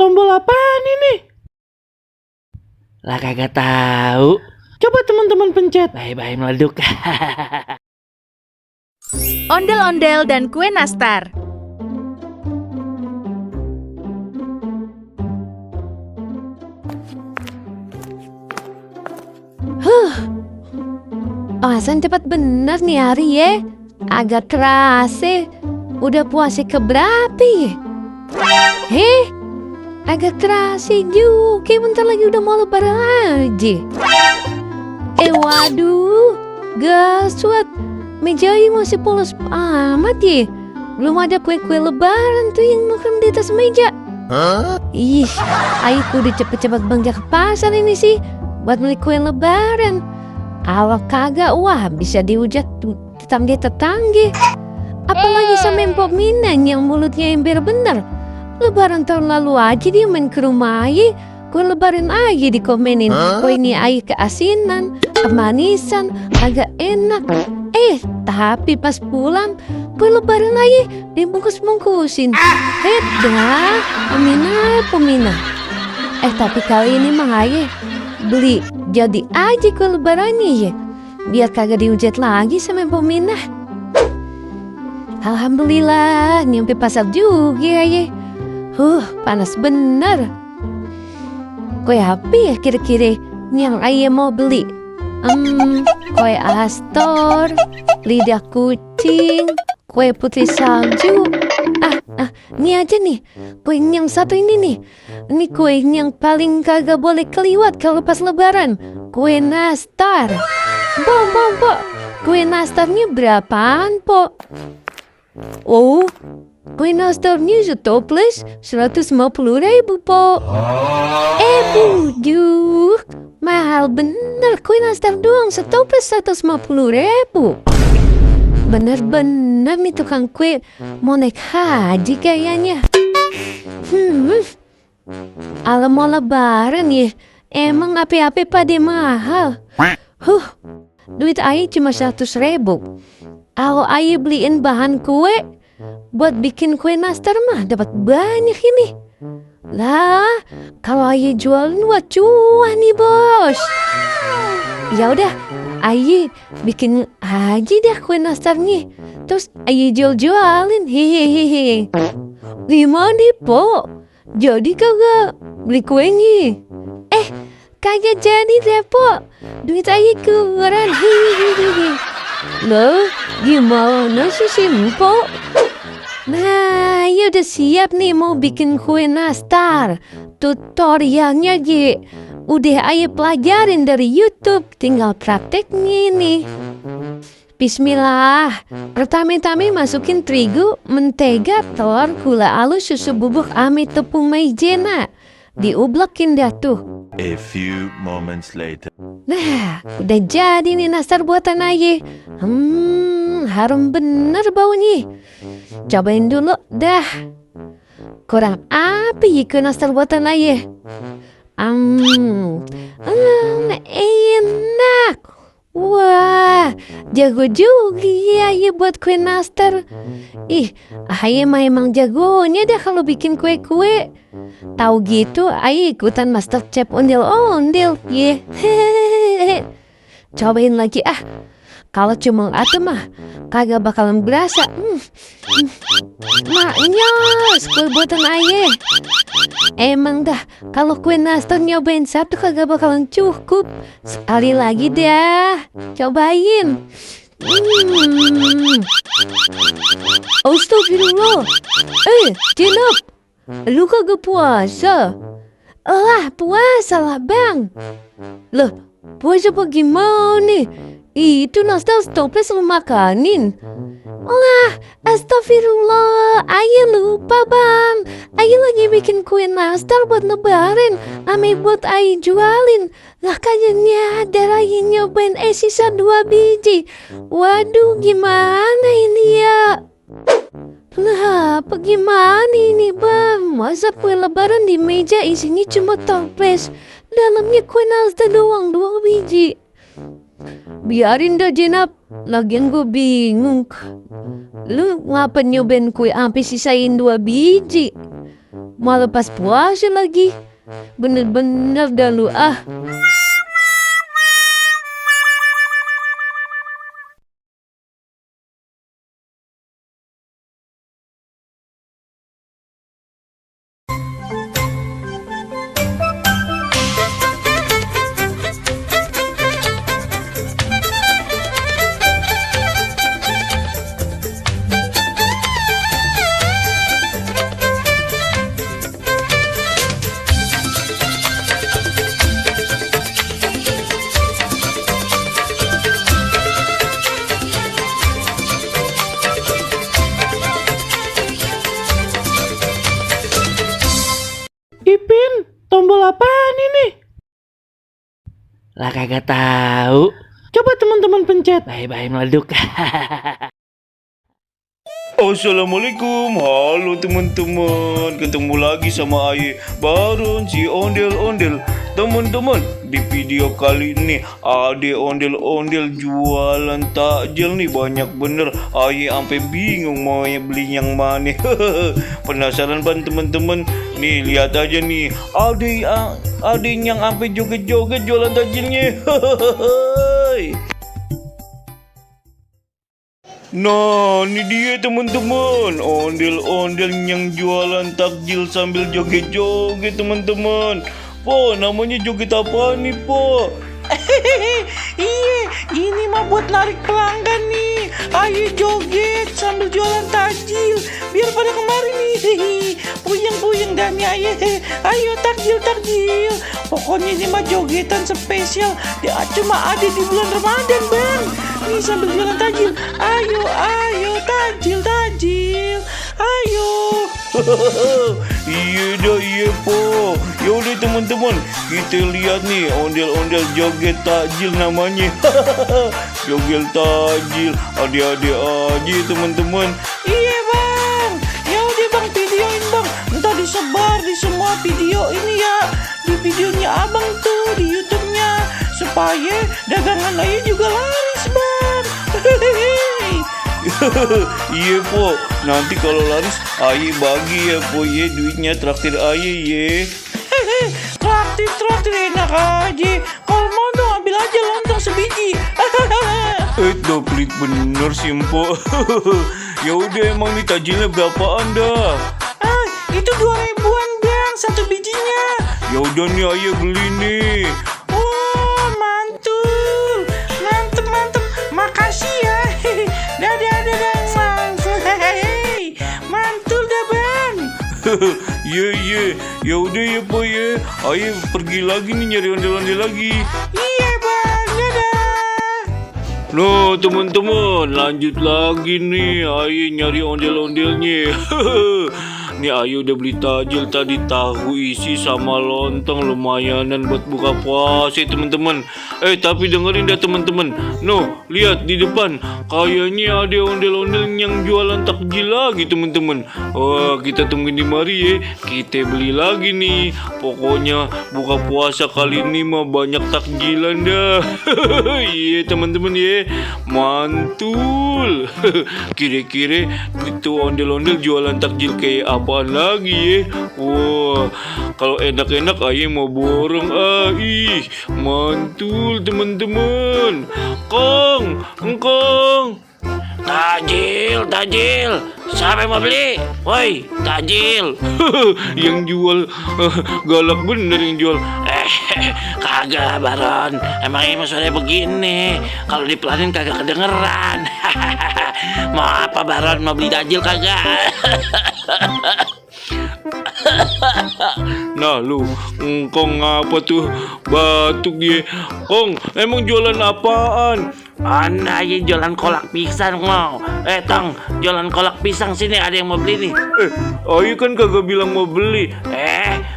Tombol apaan ini? Lah kagak tahu. Coba teman-teman pencet. Bye-bye meleduk. Ondel-ondel dan kue nastar. Pasan cepat bener nih hari ya. Agak kerasa. Udah puasa keberapa ya? Agak kerasa juga. Bentar lagi udah mau lebaran aja. Waduh. Gaswat. Mejanya masih polos amat ya. Belum ada kue-kue lebaran tuh yang nuker di atas meja. Ih, aku udah cepet-cepet belanja ke pasar ini sih. Buat beli kue lebaran. Kalau kagak, wah bisa dihujat tetangga. Apalagi sama Empok Minan yang mulutnya ember bener. Lebaran tahun lalu aja dia main ke rumah Ayi. Kue lebaran aja dikomenin. Kue ini Ayi keasinan, kemanisan, agak enak. Tapi pas pulang, kue lebaran Ayi dibungkus-bungkusin. Dah, peminah. Tapi kali ini mah Ayi beli jadi aja kue lebarannya ya. Biar kagak dihujat lagi sama peminah. Alhamdulillah nyampe pasar juga ya. Panas bener. Kue apa ya kira-kira yang Ayah mau beli? Kue astor, lidah kucing, kue putri salju. Ini aja nih, kue yang satu ini nih. Ini kue yang paling kagak boleh keliwat kalau pas lebaran. Kue nastar. Po. Kue nastarnya berapaan, Po? Kue nastarnya setoples 150.000, Po. Bujuh. Mahal bener, kue nastar doang setoples 150.000. Bener-bener nih tukang kue mau naik haji kayaknya. Ala mau lebaran ya, emang apa-apa pada mahal. Duit Ayi cuma 100.000. Kalau Ayi beliin bahan kue buat bikin kue nastar mah dapat banyak ini. Lah, kalau Ayi jualin wah cuan nih bos. Ya udah, Ayi bikin aja deh kue nastarnya. Terus Ayi jualin. Hehehe. Gimana, Po? Jadi kagak beli kuenya? Kagak jadi deh, Po. Duit Ayi kurang. Hehehe. Loh, gimana sih Po? Nah, ya udah siap nih mau bikin kue nastar. Tutorialnya Ji udah Ayi pelajarin dari YouTube, tinggal prakteknya nih. Bismillah. Pertama-tama masukin terigu, mentega, telur, gula halus, susu bubuk, ame tepung maizena. Diublekin dah tuh. A few moments later. Nah, udah jadi nih nastar buatan Ayi. Harum bener baunya. Cobain dulu dah. Kurang apa ya kue nastar buatan Ayi? Enak. Wah, jago juga ya buat kue nastar. Ayi mah emang jagonya dah kalau bikin kue-kue. Tahu gitu, Ayi ikutan master chef ondel-ondel. Cobain lagi Kalau cuma atuh mah kagak bakalan berasa. Maknyos kue buatan Ayi. Emang dah kalau kue nastar nyobain satu kagak bakalan cukup. Sekali lagi dah, cobain. Astagfirullah. Jenab, lu kagak puasa? Puasa lah bang. Loh, puasa apa gimana? Itu nastar stoples lu makanin. Astagfirullah, Ayi lupa bang. Ayi lagi bikin kue nastar buat lebaran. Ame buat Ayi jualin. Lah kayaknya ada Ayi nyobain sisa 2 biji. Waduh, gimana ini ya? Lah, apa gimana ini bang? Masa kue lebaran di meja isinya cuma toples. Dalamnya kue nastar doang 2 biji. Biarin dah Jenab, lagian gue bingung. Lu ngapa nyobain kue sampai sisain 2 biji? mau lepas puasa lagi. Bener-bener dah lu ah. Ipin, tombol apaan ini? Lah kagak tahu. Coba teman-teman pencet. Bye-bye meleduk. Assalamualaikum, halo teman-teman. Ketemu lagi sama Aye Baron si ondel-ondel. Teman-teman, di video kali ini ada ondel-ondel jualan takjil nih, banyak bener. Aye sampai bingung mau beli yang mana. Penasaran kan teman-teman? Nih lihat aja nih, ada yang sampai joget-joget jualan takjilnya. Nah, ini dia teman-teman, ondel-ondel yang jualan takjil sambil joget-joget teman-teman. Po, namanya joget apa nih, Po? Iya, ini mah buat narik pelanggan nih. Ayo joget sambil jualan takjil, biar pada kemarin nih. Puyeng-puyeng dan ayo, ayo takjil. Pokoknya ini mah jogetan spesial. Dia cuma ada di bulan Ramadan, Bang. Nih sambil jualan takjil. Ayo, takjil. Ayo. Iya Po. Yaudah teman-teman, kita lihat nih ondel-ondel joget takjil namanya. Joget takjil, adik-adik aja teman-teman. Iya, Bang. Ya udah, Bang, videoin, Bang. Ntar disebar di semua video ini ya. Di videonya Abang tuh di YouTube-nya, supaya dagangan Aye juga laris, Bang. Iya Po, nanti kalau laris Aye bagi ya Po ya, duitnya traktir Aye ya. Traktir enak aja. Kalau mau dong ambil aja lontong sebiji. Udah pelit bener sih Po. Ya udah, emang nih takjilnya berapaan dah? Itu 2.000-an, Bang, satu bijinya. Ya udah nih Aye beli nih. Oh, mantul. Mantep. Makasih ya. Dadah. Mantul dah, Bang. Iya. Ya udah ya Po ya. Aye pergi lagi nih nyari ondel-ondel lagi. Iya, Bang. Dadah. Loh teman-teman, lanjut lagi nih Aye nyari ondel-ondelnya. Nih Aye udah beli takjil tadi, tahu isi sama lontong, lumayanan buat buka puasa teman-teman. Tapi dengerin dah teman-teman. No, lihat di depan, kayaknya ada ondel-ondel yang jualan takjil lagi teman-teman. Wah, kita tungguin di mari ya. Kita beli lagi nih. Pokoknya buka puasa kali ini mah banyak takjilan dah. Iya teman-teman ya. Mantul. Kira-kira itu ondel-ondel jualan takjil kayak apaan lagi ya? Wah, kalau enak-enak Aye mau borong. Mantul teman-teman. Engkong. Tajil. Siapa yang mau beli? Woi, tajil. Yang jual galak bener yang jual. Kagak, Baron. Emang ini suara begini. Kalau dipelanin kagak kedengeran. Mau apa, Baron? Mau beli tajil kagak? Nah lu, engkong apa tuh? Batuk dia. Kong, emang jualan apaan? Anda aja jualan kolak pisang mau. Tong, jualan kolak pisang sini, ada yang mau beli nih. Ayo kan kagak bilang mau beli.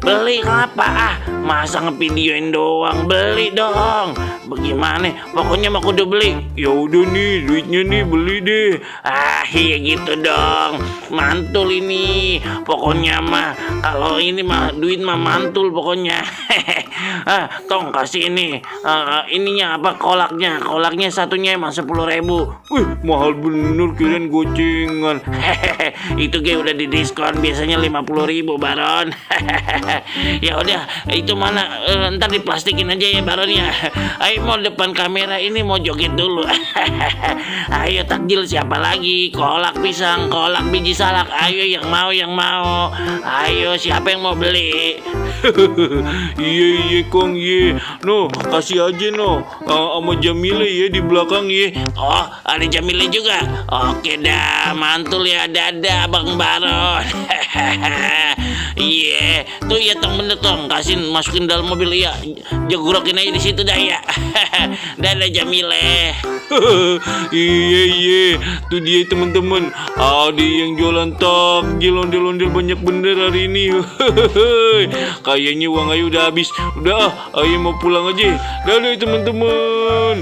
Beli kenapa? Masa ngevideoin doang, beli dong. Bagaimana? Pokoknya mah kudu beli. Ya udah nih, duitnya nih beli deh. Iya gitu dong. Mantul ini. Pokoknya mah kalau ini mah duit mah mantul pokoknya. Tong kasih ini. Ininya apa kolaknya? Kolaknya satunya emang 10.000. Wih, mahal bener kirain gocengan. Itu kayak udah di diskon biasanya 50.000 Baron. Ya udah, itu mana ntar diplastikin aja ya Baron ya. Ayo mau depan kamera ini mau joget dulu. Ayo takjil siapa lagi? Kolak pisang, kolak biji salak. Ayo yang mau. Ayo siapa yang mau beli? Iya Kong ye. No, kasih aja no. Sama Jamile ya di belakang ye. Oh, ada Jamile juga. Oke dah, mantul ya. Dadah Bang Baron. Iya, tuh ya Tong bener Tong. Kasih masukin dalam mobil ya. Jogorokin aja di situ dah ya. Dadah Jamile. Iya, tuh dia teman-teman. Ada yang jualan takjil ondel-ondel banyak bener hari ini. Kayaknya uang ayo udah habis. Udah, ayo mau pulang aja. Dadah teman-teman.